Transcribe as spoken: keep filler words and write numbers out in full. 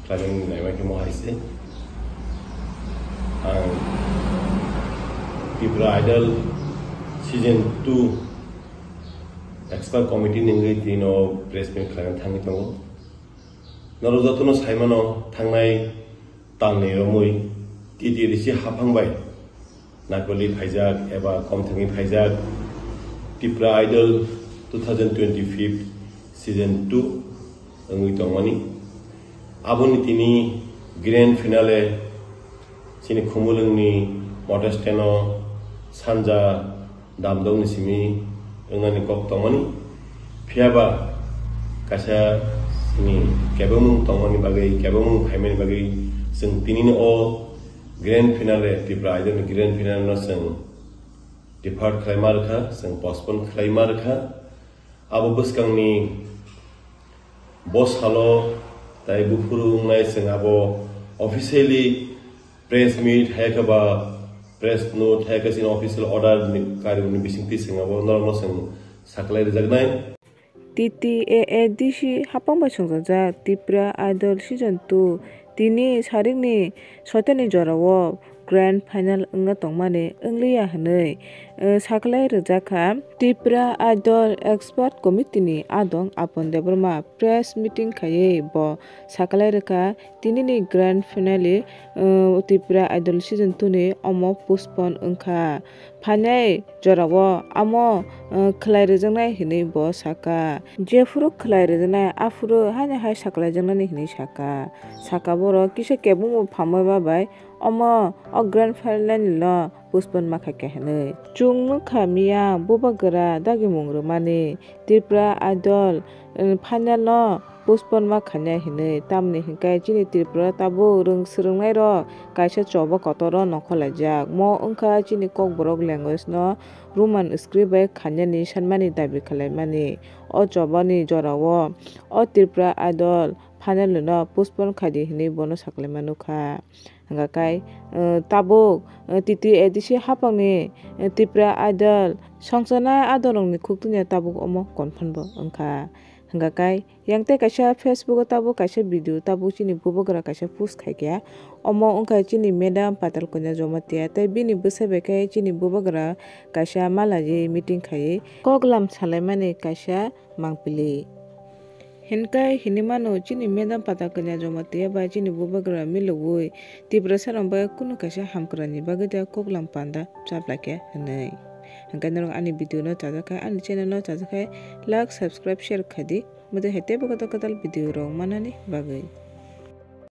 Kharing naima khe mo hai se. Ang Tipra Idol season two expert committee ni wngwi tino press meet khlaina thangwi tongo. Norok jotono saimano thangnai talni romwi T T A D C haphang bai naikoli phaijak eba komthangwi phaijak Tipra Idol two thousand twenty-five season two wngwi tongmani. Aboni tini grand finale chini Khumulwngni Motor Stand-o sanja damdokni simi wngnani kok tongmani. Phiyaba kaisa chini kebengmung tongmani bagwi, kebengmung phaimani bagwi chwng tinini o grand finale, Tipra Idol-ni grand finale-no chwng defer khlaima rwkha, chwng postpone khlaima rwkha. Abo bwskangni bo salo tai buphuru wngnai chwng abo officially press meet hai khe ba press note hai khe chini official order ni kariyokni bisingtwi chwng abo norokno chwng saklai rwjaknai. T T A A D C haphang bai swngjajak Tipra Idol season two tini sarikni soitani jorao grand final wngna tongmani wngliya hwnwi, eh, saklai rwjakha. Tipra Idol Expert Committee ni adong Apon Debbarma press meeting khaiwi bo saklai rwkha, tinini grand finale, eh, Tipra Idol season two ni omo postpone wngkha. Phainai jorao amo, eh, khlai rwjaknai hwnwi bo saka. Jephuru khlai rwjaknai aphuru haino hai saklaijaknani hwnwi saka. Saka borok kisa kebengbo phamwi ma bai omo o grand finale no postpone ma khaikha hwnwi. Chwng nukha miya bubagra dagimung rwmani Tipra Idol, eh, final no postpone ma khainai hwnwi, tamni hwnkhe chini Tripura tabuk rwng swrwngnairok kaisa choba kotor o nongkhorlaijak. Mo wngkha chini Kokborok language no Roman script bai khainani sanmani dabi khlaimani. O chobani jorao o Tripura Idol final no postpone khaidi hwnwi bono saklaima nukha. Hwnkha khe, eh, tabuk, eh, T T A D C haphangni, eh, Tripura Idol songchaknai adongrokni khuktuino tabuk omo confirm bo wngkha. Hwnkha khe, yang tei kaisa Facebook o tabuk kaisa video tabuk chini bubagra kaisa post khaikha. Omo wngkha chini madam Patal Kanya Jamatia tei bini bwsai bai khe chini bubagra kaisa malaiwi meeting khaiwi koklam salaimani kaisa mangpili. Hwnkhe hinwi mano chini madam Patal Kanya Jamatia bai chini bubagra milogwi Tiprasa rok bai kunu kaisa hamkrai ni bagwi da koklam panda chaplaikha hwnwi. Hwnkhe norok ani video no chajakha, ani channel no chajakha, like, subscribe, share khaidi. Mwdai hai teibo kwtal kwtal video rok manani bagwi.